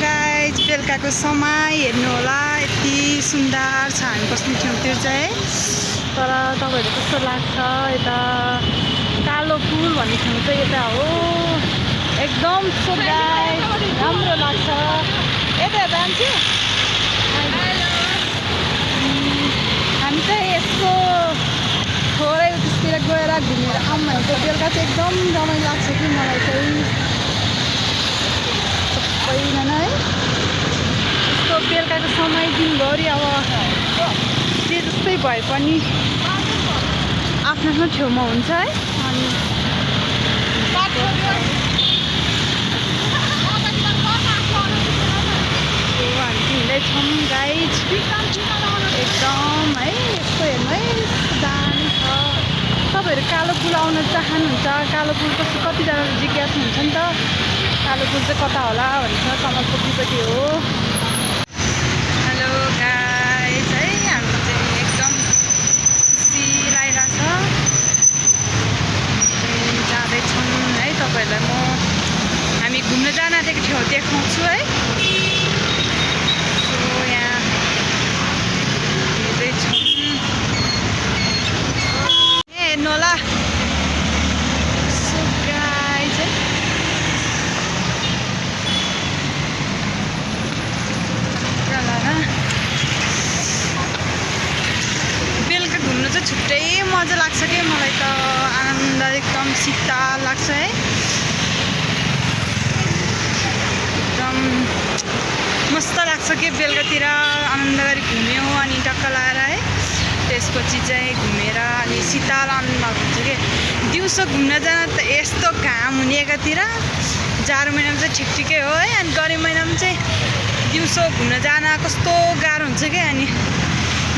Guys बेलुकाको समय हेर्नु होला यति सुन्दर छ हामी बस्ने ठाउँतिर चाहिँ तर तपाईहरुलाई कस्तो लाग्छ यता कालो पुल भन्ने ठाउँ चाहिँ यता हो एकदम सो गाइज राम्रो लाग्छ यता जान्छु हामी चाहिँ यसको थोरै त्यसतिर गएर घुमेर आउँ भनेको बेलुका चाहिँ एकदम रमाइलो लाग्छ कि मलाई चाहिँ सबैजना है यस्तो बेलुकाको समय दिनभरि अब जे जस्तै भए पनि आफ्नो आफ्नो छेउमा हुन्छ है अनि हामी हिँड्दैछौँ गाइज एकदम है यस्तो हेर्नु है दामी छ तपाईँहरू कालो पुल आउन चाहनुहुन्छ कालो पुल कतिजना जिज्ञासा हुन्छ नि त कालो पुल चाहिँ कता होला भन्छ कमलपोखरीपट्टि हो हेलो गाइज है हाम्रो चाहिँ एकदम खुसी लागिरहेछ जाँदैछौँ है तपाईँहरूलाई म हामी घुम्न जान आँटेको ठाउँ देखाउँछु है यहाँ हेर्दैछौँ हेर्नु होला बेलुका घुम्नु चाहिँ छुट्टै मजा लाग्छ कि मलाई त आनन्द एकदम शीतल लाग्छ है एकदम मस्त लाग्छ कि बेलुकातिर आनन्द गरी घुम्यो अनि टक्क लगाएर है त्यसपछि चाहिँ घुमेर अनि शीतल आनन्द हुन्छ कि दिउँसो घुम्न जान त यस्तो घाम हुने एकातिर जाडो महिनामा चाहिँ ठिक ठिकै हो है अनि गर्मी महिनामा चाहिँ दिउँसो घुम्न जान कस्तो गाह्रो हुन्छ कि अनि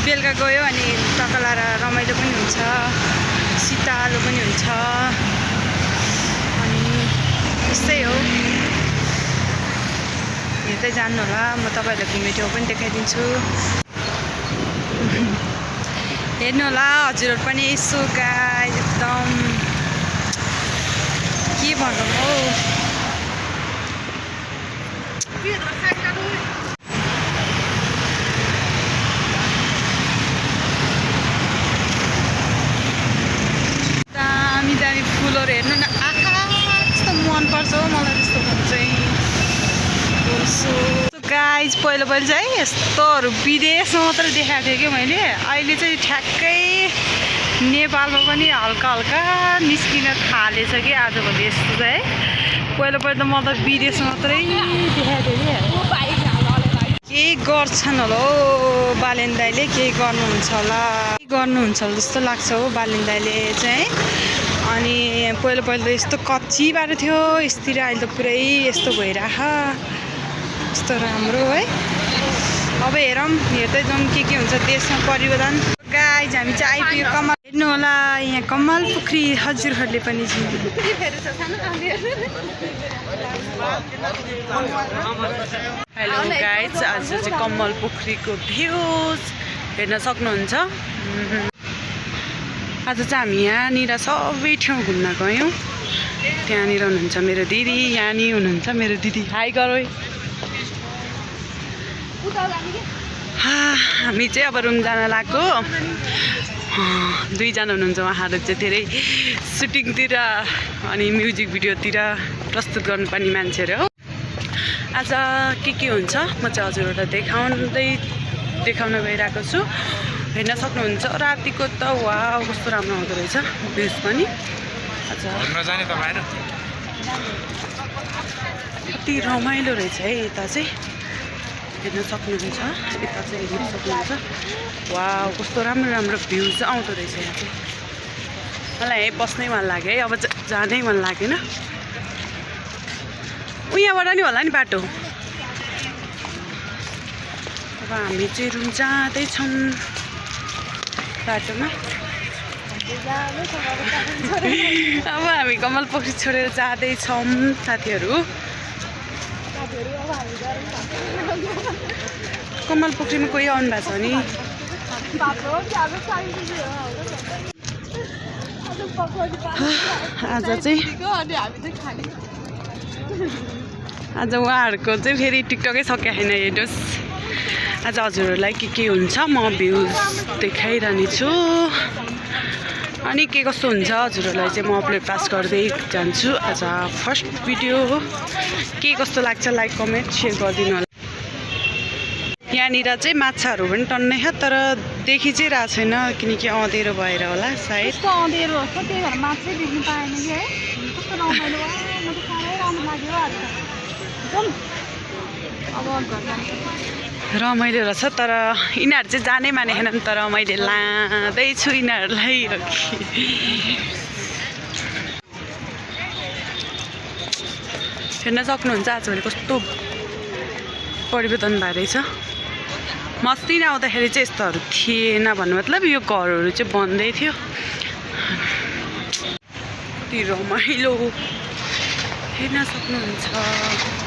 बेलुका गयो अनि टक्क लगाएर रमाइलो पनि हुन्छ शीतलो पनि हुन्छ अनि यस्तै हो हेर्दै जानु होला म तपाईँहरूलाई घुम्ने ठाउँ पनि देखाइदिन्छु हेर्नु होला हजुरहरू पनि यसो गाइज एकदम के भनौँ हौ दामी दामी फुलहरू हेर्नु न आँखा कस्तो मनपर्छ हो मलाई त्यस्तो फुल चाहिँ गाइज पहिलो चाहिँ यस्तोहरू विदेशमा मात्रै देखाएको थिएँ कि मैले अहिले चाहिँ ठ्याक्कै नेपालमा पनि हल्का हल्का निस्किन थालेछ कि आजभोलि यस्तो चाहिँ है पहिलो त म त विदेशमा मात्रै देखाएको थिएँ कि केही गर्छन् होला हौ बालेन दाइले केही गर्नुहुन्छ होला जस्तो लाग्छ हो बालेन दाइले चाहिँ अनि पहिलो त यस्तो कच्ची बाटो थियो यसतिर अहिले त पुरै यस्तो भइरह यस्तो राम्रो है अब हेरौँ हेर्दै जाउँ के हुन्छ देशमा परिवर्तन गाइज हामी चाहिँ आइपुग्यो कमल हेर्नु होला यहाँ कमल पोखरी हजुरहरूले पनि हेलो गाइज आज चाहिँ कमल पोखरीको भ्यूज हेर्न सक्नुहुन्छ आज चाहिँ हामी यहाँनिर सबै ठाउँ घुम्न गयौँ त्यहाँनिर हुनुहुन्छ मेरो दिदी यहाँनिर हुनुहुन्छ मेरो दिदी हाई गरौ हामी चाहिँ अब रुम जान लाग्यो दुईजना हुनुहुन्छ उहाँहरू चाहिँ धेरै सुटिङतिर अनि म्युजिक भिडियोतिर प्रस्तुत गर्नुपर्ने मान्छेहरू हो आज के हुन्छ म चाहिँ हजुरहरूलाई देखाउन गइरहेको छु हेर्न सक्नुहुन्छ रातिको त वाउ कस्तो राम्रो आउँदो रहेछ भ्युज पनि यति रमाइलो रहेछ है यता चाहिँ हेर्न सक्नुहुन्छ यता चाहिँ हेर्न सक्नुहुन्छ वाउ कस्तो राम्रो राम्रो भ्युज आउँदो रहेछ यहाँ चाहिँ मलाई यहीँ बस्नै मन लाग्यो है अब जानै मन लागेन यहाँबाट नि होला नि बाटो अब हामी चाहिँ रुम जाँदैछौँ बाटोमा अब हामी कमल पोखरी छोडेर जाँदैछौँ साथीहरू कमल पोखरीमा कोही आउनु भएको छ नि आज चाहिँ आज उहाँहरूको चाहिँ फेरि टिकटकै सकिया छैन हेर्नुहोस्। आज हजुरहरूलाई के हुन्छ म भ्युज देखाइरहने छु अनि के कस्तो हुन्छ हजुरहरूलाई चाहिँ म अपलोड पास गर्दै जान्छु। आज फर्स्ट भिडियो हो, के कस्तो लाग्छ लाइक कमेन्ट सेयर गरिदिनु होला। यहाँनिर चाहिँ माछाहरू पनि टन्नै छ तर देखि चाहिँ रहेको छैन किनकि अँधेरो भएर होला सायद। कस्तो अँधेरो छ त्यही भएर माछै देख्नु पाएन कि है। कस्तो रमाइलो म त साह्रै राम्रो लाग्यो आज। अब घर जान्छ। रमाइलो रहेछ तर यिनीहरू चाहिँ जानै मानेन तर मैले लाँदैछु यिनीहरूलाई। हेर्न सक्नुहुन्छ आजभोलि कस्तो परिवर्तन भइरहेछ। म अस्ति नै आउँदाखेरि चाहिँ यस्तोहरू थिएन भन्नु मतलब यो घरहरू चाहिँ बन्दै थियो। कति रमाइलो हेर्न सक्नुहुन्छ।